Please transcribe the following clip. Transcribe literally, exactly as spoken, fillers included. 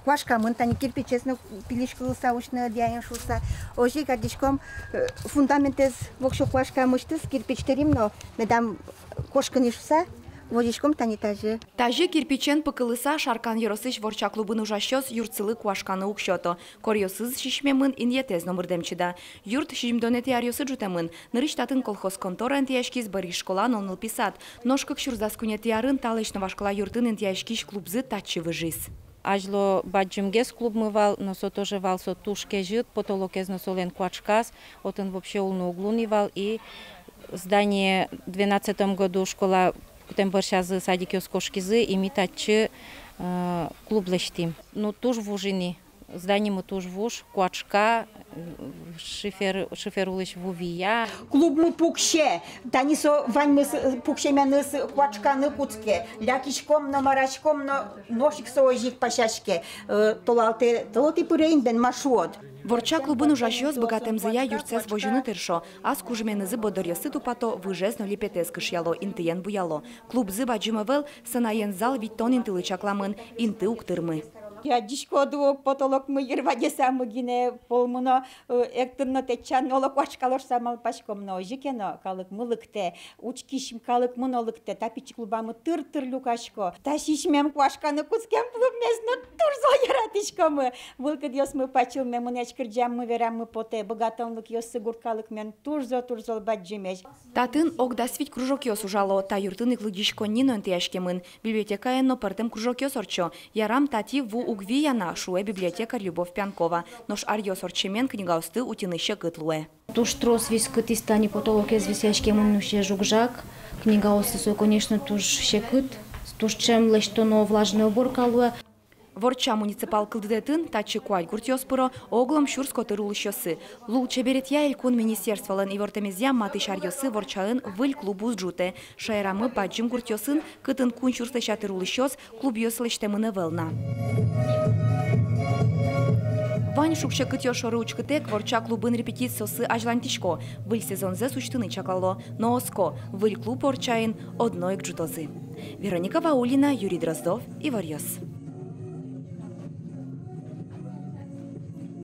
Куашкамын тани кирпичез но пилиськылыса усьтыны ӧдъяны шуыса. Озьы ик адӟиськом, э, фундаментэз воксё куашкамысьтыз кирпич тырим но, медам кошкыны шуыса, возиськом тани тазьы. Тазьы кирпичен пыкылыса Шаркан ёросысь Ворча клубын ужасьёс юртсылы куашканы уг сёто. Коръёсыз сисьмемын, инъетэз номырдэм чида. Юрт сизьымдонэтӥ аръёсы ӝутэмын. Нырысь татын колхоз контора интыяськиз, бӧрысь школа но нылпи сад. Нош кык сюрс дас куинетӥ арын талэсь но вашкала юртын интыяськись клубзы татчы выжиз. Азьло бадӟымгес клубмы вал, но со тоже вал, со туж кезьыт, потолокез но солэн куашказ, отын вообще улыны уг луы ни вал. И здание в двенадцатом году школа кутэм бӧрсязы садикъёс кошкизы, и ми татчы, э, клуб лэсьтӥм. Ну, туж вуж ини. Зданимы туж вуж, куашка, шифер, шифер улысь ву вия. Клубмы пуксе, тани со ваньмыз, э, пуксеменыз куашканы кутске. Лякиськом но, мараськом но, нош ик со озьы ик пасяське. Э, толалтэ, толалтэ пыре ини, бен, ма шуод. Ворча клубын ужасьёс быгатэмзыя юртсэс возьыны тыршо. Ас кужыменызы борддоръёсты тупато, выжез но липетэз кышъяло, интыен буяло. Клубзы бадӟым ӧвӧл, сценаен зал витьтон интылы чакламын, инты уг тырмы. Адӟиськод ук, потолокмы йыр вадесамы гинэ, полмы но, э, эктыны но, тэтчаны но оло куашкало шуса малпаськом но, озьы ке но калыкмы лыктэ, учкись калыкмы но лыктэ, та пичи клубамы тыр-тыр люкасько. Та сисьмем куашканы кутскем клубмес но туж зол яратӥськомы. Мылкыдъёсмы пачылме, мынэсь кырӟаммы, вераммы потэ, быгатонлыкъёссы гурт калыкмес туж зол, туж зол бадӟымесь. Татын ог дас вить кружокъёс ужало, та юртын ик лыдӟиськонни но интыяськемын, библиотекаын но пӧртэм кружокъёс ортчо. Ярам, татӥ ву уг вия на, шуэ библиотекарь Любовь Пьянкова. Нош аръёс ортчемен книгаосты утьыны секыт луэ. Туж трос вискытӥз тани потолокез висъяськемын, ну, сыӵе жуг-жаг. Книгаосты со, конечно, туж секыт, туж ӵем лэсьтоно, влажная уборка луэ. Ворча муниципал кылдытэтын татчы куать гуртъёс пыро, оглом сюрс котыр улӥсьёссы. Лулчеберетъя элькун министерстволэн ивортэмезъя, матысь аръёсы Ворчаын выль клуб уз ӝутэ. Шаерамы бадӟым гуртъёсын, кытын куинь сюрслэсь ятыр улӥсьёс, клубъёс лэсьтэмын ӧвӧл на. Вань шуг-секытъёс шоры учкытэк, Ворча клубын репетициосы азьланьтӥсько, выль сезонзэс усьтыны чаклало. Но оско, выль клуб Ворчаын одно ик ӝутозы. Вероника Ваулина, Юрий Дроздов, «Иворъёс».